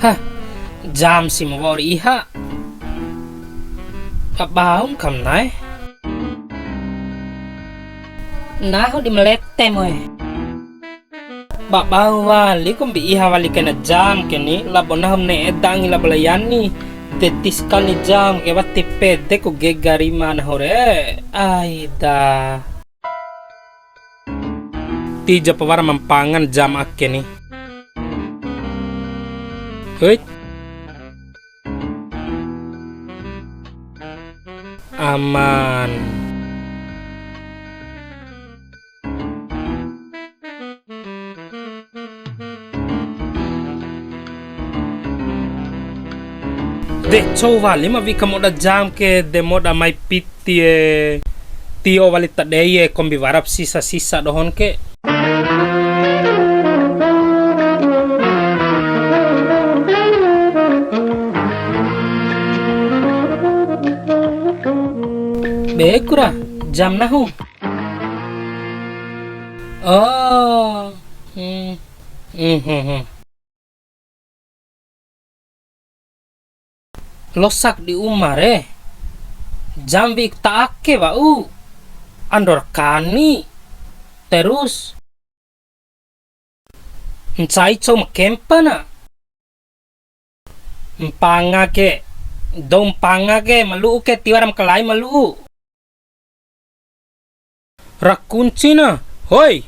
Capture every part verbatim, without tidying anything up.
Hah, jam si ma wa'ur iha. Ba baum kam na'e. Nahu di melete moe. Ba bau wali kombi iha wali kaina jam ke ni, labo nahu ma ne'e dangi labo la Yani. De tis kani jam ke wati pede ku gega rima nahu re. Aida. Ti japa wara ma mpangan jam ake ni. Hei. Aman. De cou wali ma wi'i kamoda jam ke, de moda mai piti e. Tio wali ta dei e, kombi warap sisa-sisa dohon ke. Be kura, jam nahu. Oh. Hmm. Hmm, hmm, hmm. Losak di uma re. Jam wi'i ta ake wa'u. Andor kani. Terus. Ncai cou ma kempa na. Mpanga ke. Dou mpanga ke. Ma lu'u ke tiwara ma kalai ma lu'u. Ra kunci na, hoi.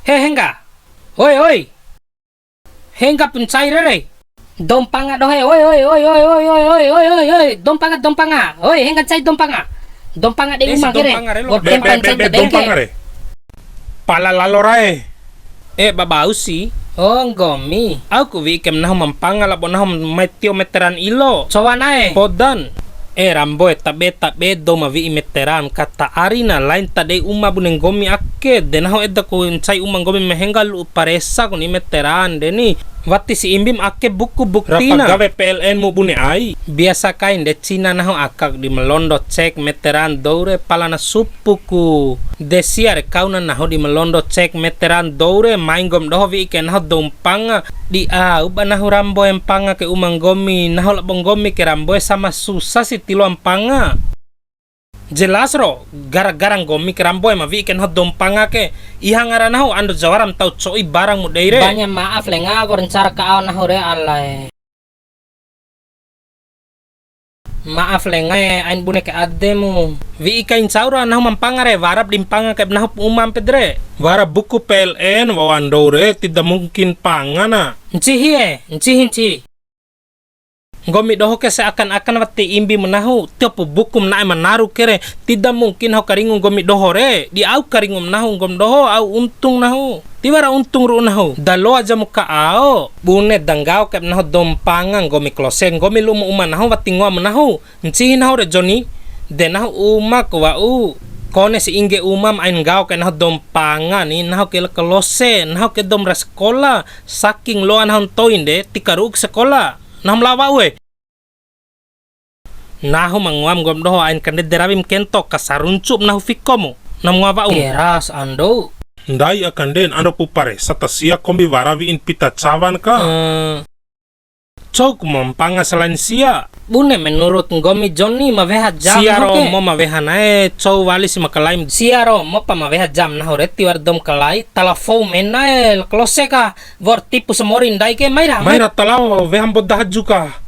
He, hengga. Hoi, hoi. Hengga pu ncai re re. Dou mpanga dohe, oi, oi, oi. Dou mpanga, dou mpanga. Hoi, hengga ncai dou mpanga. Dou mpanga dei uma ke re. Wa'ur tempa ncai ta dei ke. Pala lalo rae. Eh, ba bau si. Oh, nggomi. Au ku wi'i kaim nahu ma mpanga labo nahu mai tio meteran ilo. Cowa na'e. Podan. Eh, Rambo e, tabe, tabe dou ma wi'i meteran, kata ari na, lain ta dei uma bune nggomi ake, de nahu eda ku ncai uma nggomi ma hengga lu'u paresa ku ni meteran de ni. Wati si imbim ake buku buktina. Rapa gawe P L N mu bune ai. Biasa kain de cina nahu akak di ma londo cek meteran dou re pala na sup puku. De sia re kau na nahu di ma londo cek meteran dou re, mai nggom doho wi'i ke nahu dou mpanga. Di au ba nahu Rambo e mpanga ke uma nggomi, nahu labo nggomi ke Rambo e sama susa si tiloa mpanga. Jelas ro, gara-gara nggomi ke Rambo e ma wi'i ke nahu dou mpanga ke, iha ngara nahu ando jawara ma tau co'i barang mu dei re. Banya maaf lenga, wa'ur ncara ka ao nahu re alae. Maaf lenga e, ain bune ke ademu. Wi'i kai ncau ra nahu ma mpanga re, warap di mpanga kai ba nahu umam pede re. Wara buku P L N, wawan dou re, tidak mungkin panga na. Ncihi e, ncihi, ncihi. Nggomi doho ke seakan-akan wati imbi ma nahu, tiopu buku ma na'e ma naru ke re, tidak mungkin nahu karingu nggomi doho re, di au karingu ma nahu nggom doho, au untung nahu. Tiwara untung ru'u nahu, da loa ja mu ka ao, bune da nggao kaib nahu dou mpanga nggomi klose, nggomi lu'u mu uma nahu wati ngoa mu nahu, ncihi nahu re Joni, de nahu uma ku wa'u, kone si ingge umam ain nggao kai nahu dou mpanga ni, nahu ke la klose, nahu ke dou ma ra sakola, saking loa nahu ntoin de, ti karu'u ke sakola, nahu ma lao wa'u e. Nahu ma ngoam nggom doho ain kandede rawim kento, kasaruncup nahu fikomu. Nahu ma ngoa wa'um. Keras, ando. Ndai akanden, ando pu pare, sata sia kombi wara wi'in pita cawan ka. Eh. Cou ku ma mpanga selain sia. Bune menurut nggomi Joni ma weha jam nahu ke? Sia romo ma weha na'e, cou wali si ma kalaim. Sia romo pa ma weha jam nahu re tiwar dou ma kalai, tala fou mena e, la klose ka, wa'ur tipu samori ndai ke, mai ra. Mai ra talao, weha mboda haju ka.